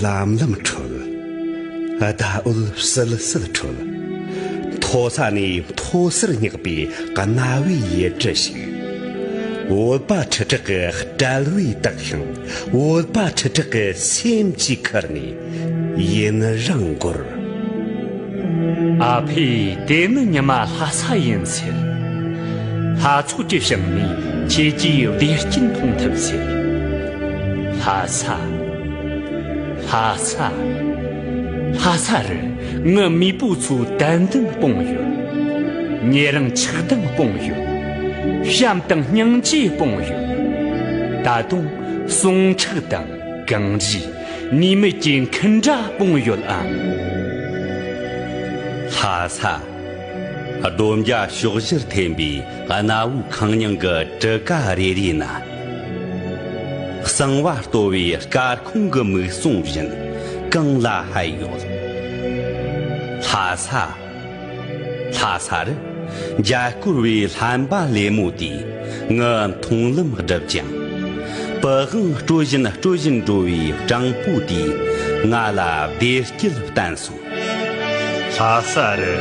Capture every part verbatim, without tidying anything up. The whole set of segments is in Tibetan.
ལམ་ལམ་འཕྲོད། ཟླ་འོད་བསིལ་བསིལ་འཕྲོད། མཐོ་ས་ནས་མཐོ་སར་བསྙེགས་པའི་གནའ་བོའི་ཡུལ་གྲུ་ཞིག་བོད་པ་ཁྲི་ཕྲག་གི་དཔྲལ་བའི་དག་ཤིང་། བོད་པ་ཁྲི་ཕྲག་གི་སེམས་ཀྱི་ཁུར་ནས་ཡུན་རིང་འགོར། ཨ་ཕས་དེ་ནི་ཉི་མ་ལྷ་ས་ཡིན་ཟེར། ལྷ་ཚོགས་ཀྱི་ཞིང་ནས་ཁྱེད་ཀྱིས་བདེ་སྐྱིད་མཐོང་ཐུབ་ཟེར། ལྷ་ས། ལྷ་ས། ལྷ་ས་རུ་ངའི་མེས་པོ་ཚོའི་དད་འདུན་སྤུངས་ཡོད། ཉེ་རིང་ཆགས་སྡང་སྤུངས་ཡོད། བྱམས་དང་སྙིང་རྗེ་སྤུངས་ཡོད། ད་དུང་ཟུངས་ཁྲག་དང་གངས་རི། ནུས་མེད་ཀྱི་འཁུན་སྒྲ་སྤུངས་ཡོད་ཨང་། ལྷ་ས། སྡོམ་རྒྱ་ཕྱོགས་བཞིར་འཐེན་པའི་གནའ་བོའི་ཁང་རྙིང་གི་གྲུ་ཁ་རེ་རེའི་ནང་། གསང་བ་གཏོར་བའི་སྐར་ཁུང་གི་མིག་ཟུང་བཞིན་གང་ལ་ཧད་ཡོད། ལྷ་ས། ལྷ་ས་རུ་འཇའ་སྐོར་བའི་ལྷམ་པ་ལེབ་མོ་དེས་ངའི་མཐོང་ལམ་བསྒྲིབས་ཀྱང་། པི་ཝང་དཀྲོལ་བཞིན་དཀྲོལ་བཞིན་འགྲོ་བའི་སྤྲང་པོ་དེས་ང་ལ་བདེ་སྐྱིད་བསྟན་སོང་། ལྷ་ས་རུ་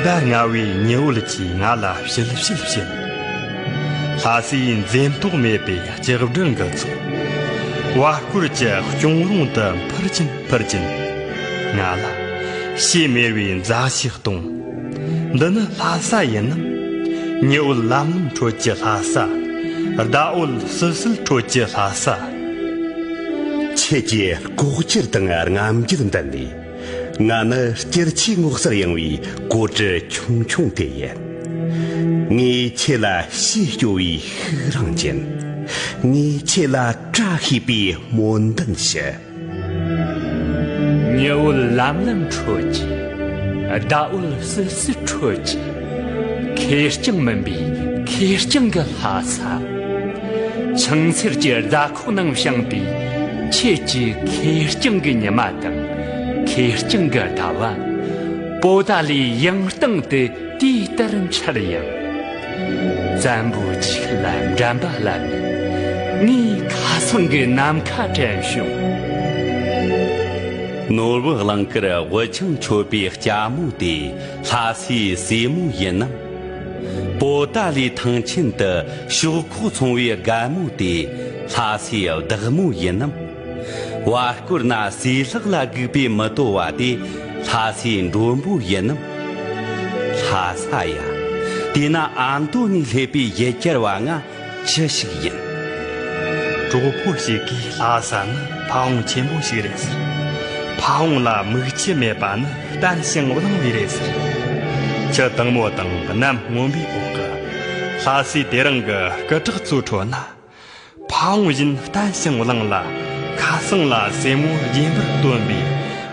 ཟླ་ལྔ་བའི་ཉི་འོད་ཀྱིས་ང་ལ་བྱིལ་བྱིལ་བྱིལ། ལྷ་སའི་འཛེམ་དོགས་མེད་པའི་ལྕགས་སྒྲོག་གི་ཚོགས། བར་སྐོར་གྱི་གཅོང་རོང་དུ་འཕུར་གྱིན་འཕུར་གྱིན། ང་ལ་ཕྱེ་མེར་བའི་མཛའ་བཤེས་གཏོང་། འདི་ནི་ལྷ་ས་ཡིན་ནམ། ཉི་འོད་ལམ་ལམ་ཁྲོད་ཀྱི་ལྷ་ས། ཟླ་འོད་བསིལ་བསིལ་ཁྲོད་ཀྱི་ལྷ་ས། ཁྱེད་ཀྱི་ལྐོག་གྱུར་དང་རྔམ་བརྗིད་འདི་ནས། ང་ནི་སྐྱིད་ཆུའི་ངོགས་སར་གཡེང་བའི་གོ་གྲུ་ཆུང་ཆུང་དེ་ཡིན། ངས་ཁྱེད་ལ་ཕྱི་སྐྱོ་བའི་ཤུགས་རིང་ཅན། ངས་ཁྱེད་ལ་བཀྲ་ཤིས་པའི་སྨོན་འདུན་ཞུ། ཉི་འོད་ལམ་ལམ་ཁྲོད་ཀྱི། ཟླ་འོད་བསིལ་བསིལ་ཁྲོད་ཀྱི། ཁེར་རྐྱང་མིན་པའི་ཁེར་རྐྱང་གི་ལྷ་ས། ཆང་སེར་གྱི་རྫ་ཁོག་ནང་བཞེངས་པའི་ཁྱེད་ཀྱི་ཁེར་རྐྱང་གི་ཉི་མ་དང་ཁེར་རྐྱང་གི་ཟླ་བ། པོ་ཏཱ་ལའི་ཡང་སྟེང་དུ་དུས་ལྟར་འཆར་ཡང་། བཙན་པོའི་འཇིགས་ལ་འགྲན་པ་ལ་ནི། ངའི་ཁ་སང་གི་ནམ་མཁའ་དྲན་བྱུང་། ནོར་བུ་གླིང་དཀར་དབུ་ཆང་མཆོད་པའི་ལྕགས་མོ་དེ་ལྷ་སའི་སྲས་མོ་ཡིན་ནམ། པོ་ཏཱ་ལའི་ཐང་ཆེན་དུ་ཤོག་ཁོག་འཚོང་བའི་རྒན་མོ་དེ་ལྷ་སའི་བདག་མོ་ཡིན་ནམ། བར་སྐོར་ན་ཟས་ལྷག་ལ་སྒུག་པའི་མི་དོ་བ་དེ་ལྷ་སའི་མགྲོན་པོ་ཡིན་ནམ། ལྷ་ས་ཡ། དེས་ན་ཨ་མདོ་ནས་སླེབས་པའི་ཡུལ་གྱར་བ་ང་ཅི་ཞིག་ཡིན། གྲོགས་པོ་ཞིག་གིས་ལྷ་ས་ནི་ཕ་བོང་ཆེན་པོ་ཞིག་རེད་ཟེར། ཕ་བོང་ལ་མིག་ཆུ་མེད་པ་ནི་བརྟན་ཞིང་བརླིང་བས་རེད་ཟེར། ཆུ་དྭངས་མོ་དང་གནམ་སྔོན་པོའི་འོག་གི་ལྷ་སའི་དེ་རིང་གི་སྐུ་དྲག་ཚོའི་ཁྲོད་ན། ཕ་བོང་བཞིན་བརྟན་ཞིང་བརླིང་ལ། ཁ་སང་ལ་སྲས་མོ་རྒྱན་པར་སྟོན་པའི་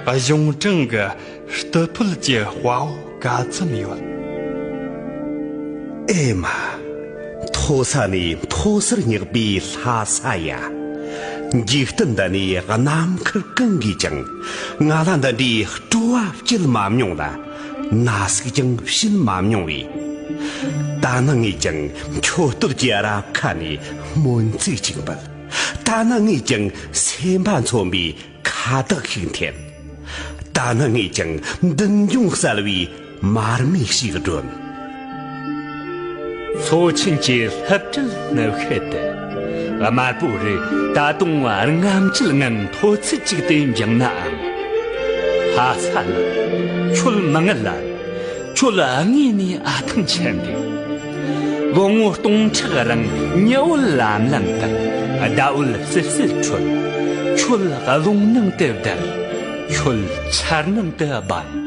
གཞུང་དྲང་གི་རྟུལ་ཕོད་ཀྱི་དཔའ་བོ་ག་ཙམ་ཡོད། ཨེ་མ། མཐོ་ས་ནས་མཐོ་སར་བསྙེགས་པའི་ལྷ་ས་ཡ། འཇིག་རྟེན་འདི་ནས་ནམ་མཁར་གང་གིས་ཀྱང་ང་ལ་འདི་འདྲའི་སྤྲོ་བ་སྐྱེད་མ་མྱོང་ལ། ན་ཟུག་ཀྱང་བྱིན་མ་མྱོང་བས། ད་ནི་ངས་ཀྱང་མཆོད་སྟོད་ཀྱི་རབ་ཁ་ནས་སྨོན་ཚིག་ཅིག་འབུལ། ད་ནི་ངས་ཀྱང་སེམས་པ་མཚོན་པའི་ཁ་བཏགས་ཤིག་འཐེན། ད་ནི་ངས་ཀྱང་མདུན་ལྗོངས་གསལ་བའི་མར་མེ་ཞིག་སྒྲོན། མཚོ་ཆེན་གྱི་ལྷུན་སྤྲིན་སྣུབས་ཤུལ་དུ། དམར་པོ་རི་ད་དུང་རྔམ་བརྗིད་ངང་མཐོ་ཚད་ཅིག་ཏུ་འགྱིང་ནའང་། ལྷ་ས་ལགས། ཁྱོད་མི་ངལ་ལ། ཁྱོད་དངོས་ནས་ཨ་ཐང་ཆད་འདུག་ལོ་ངོ་སྟོང་ཕྲག་རིང་ཉི་འོད་ལམ་ལམ་དང་ཟླ་འོད་བསིལ་བསིལ་ཁྲོད། ཁྱོད་རླུང་ནང་དུ་བརྡལ། ཁྱོད་ཆར་ནང་དུ་སྦངས།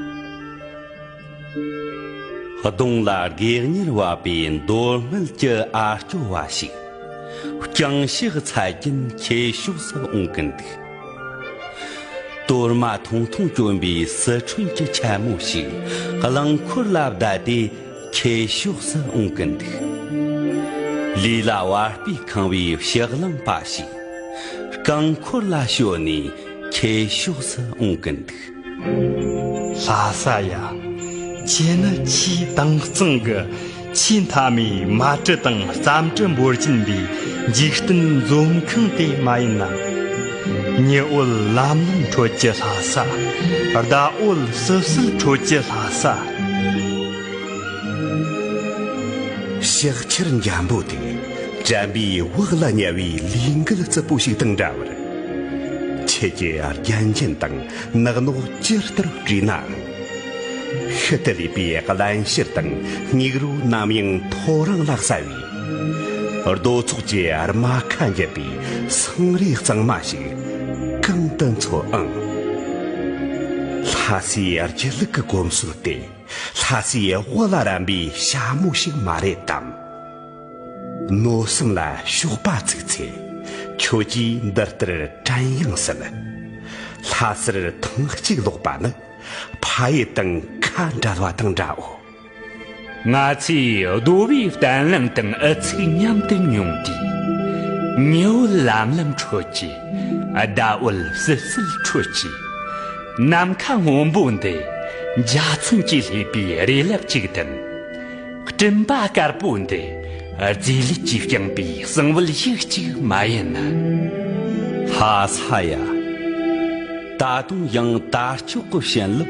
གདོང་ལ་སྒེག་གཉེར་བབས་པའི་མདོ་སྨད་ཀྱི་ཨ་སྐྱོ་བ་ཞིག་རྐྱང་ཕྱག་འཚལ་གྱིན་ཁྱེད་ཕྱོགས་སུ་འོང་གིན་འདུག་གཏོར་མ་ཐུང་ཐུང་གྱོན་པའི་སི་ཁྲོན་གྱི་འཁྱམ་མོ་ཞིག་རླངས་འཁོར་ལ་བསྡད་དེ་ཁྱེད་ཕྱོགས་སུ་འོང་གིན་འདུག་ལུས་ལ་བ་སྤུས་ཁེངས་པའི་ཕྱག་ལེན་པ་ཞིག་རྐང་འཁོར་ལ་ཞོན་ནས་ཁྱེད་ཕྱོགས་སུ་འོང་གིན་འདུག་ལྷ་ས་ཡ། ཁྱེད་ནི་ཆེས་དྭངས་གཙང་གི་ཆེས་མཐའ་མའི་མལ་གྲུ་དང་རྩམ་གྲུ་འབོར་གྱིན་པའི་འཇིག་རྟེན་འཛོམས་ཁང་དེ་མ་ཡིན་ནམ། ཉི་འོད་ལམ་ལམ་འཕྲོད་ཀྱི་ལྷ་ས། ཟླ་འོད་བསིལ་བསིལ་འཕྲོད་ཀྱི་ལྷ་ས། ཕྱག་ཕྱིར་འཇམ་པོ་དེ། དྲན་པའི་བག་ལ་ཉལ་བའི་ལས་འགུལ་རྩུབ་པོ་ཞིག་དང་འདྲ་བར། ཁྱེད་ཀྱི་རྒྱན་ཅན་དང་ནག་ནོག་ཇི་ལྟར་བྲིས་ནའང་། ཤུལ་དུ་ལུས་པའི་བརླན་གཤེར་དང་སྙིགས་རོ་ནམ་ཡང་ཐོ་རངས་ལ་གསལ་བའི། རྡོ་ཚོགས་ཀྱི་རྨ་ཁ་འགྱེད་པའི་སེང་རས་གཙང་མ་ཞིག་གང་དུ་འཚོལ་ཨང་། ལྷ་སའི་སྒྱིད་ལུག་གི་གོམས་སྲོལ་དེ། ལྷ་སའི་དབུ་ལ་རན་པའི་ཞྭ་མོ་ཞིག་མ་རེད་དམ། མནོ་བསམ་ལ་གཤོག་པ་ཚུགས་ཚེ། ཁྱོད་ཀྱིས་འདི་ལྟར་དྲན་ཡང་སྲིད། ལྷ་སར་ཐེངས་གཅིག་ལོག་པ་ནི། ཕ་ཡུལ་དང་ཁ་འབྲལ་བ་དང་འདྲའོ། ང་ཚོས་རྡོ་བའི་བརྟན་བརླིང་དང་ཨུ་ཚུགས་མཉམ་དུ་མྱོང་དུས། ཉི་འོད་ལམ་ལམ་འཕྲོད་ཀྱི་ཟླ་འོད་བསིལ་བསིལ་འཕྲོད་ཀྱི། ནམ་མཁའ་སྔོན་པོ་འདི་འཇའ་ཚོན་གྱིས་ལྷོས་པའི་རི་ལེབ་ཅིག་དང་། སྤྲིན་པ་དཀར་པོ་འདི་རྫས་ལུད་ཀྱིས་བསྐྱངས་པའི་གསང་བུ་ཡིག་གཅིག་མ་ཡིན་ན། ལྷ་ས་ཡ། ད་དུང་ཡང་དར་ལྕོག་གི་བྱིན་རླབས་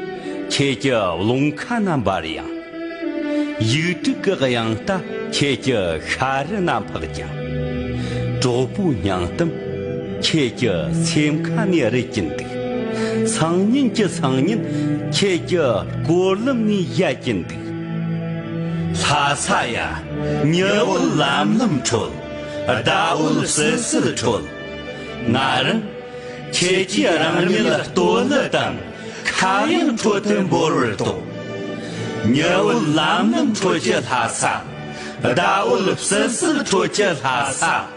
ཁྱེད་ཀྱི་རླུང་ཁ་ན་འབར་ཡང་། ཡིག་དྲུག་གི་དབྱངས་རྟ་ཁྱེད་ཀྱི་ཤ་རུ་ན་འཕགས་ཀྱང་། གྲོགས་པོའི་སྙིང་གཏམ་ཁྱེད་ཀྱི་སེམས་ཁ་ནས་རེད་ཀྱིན་འདུག་སང་ཉིན་གྱི་སང་ཉིན་ཁྱེད་ཀྱི་སྐོར་ལམ་ནས་བཞད་ཀྱིན་འདུག་ལྷ་ས་ཡ། ཉི་འོད་ལམ་ལམ་འཕྲོད། ཟླ་འོད་བསིལ་བསིལ་འཕྲོད། ང་རང་ཁྱེད་ཀྱིས་རང་ཉིད་ལ་ལྟོ་ནི་དང་ཁ་གཡང་འཕྲོད་དུ་འབོར་བར་དོགས། ཉི་འོད་ལམ་ལམ་འཕྲོད་ཀྱི་ལྷ་ས། ཟླ་འོད་བསིལ་བསིལ་འཕྲོད་ཀྱི་ལྷ་ས།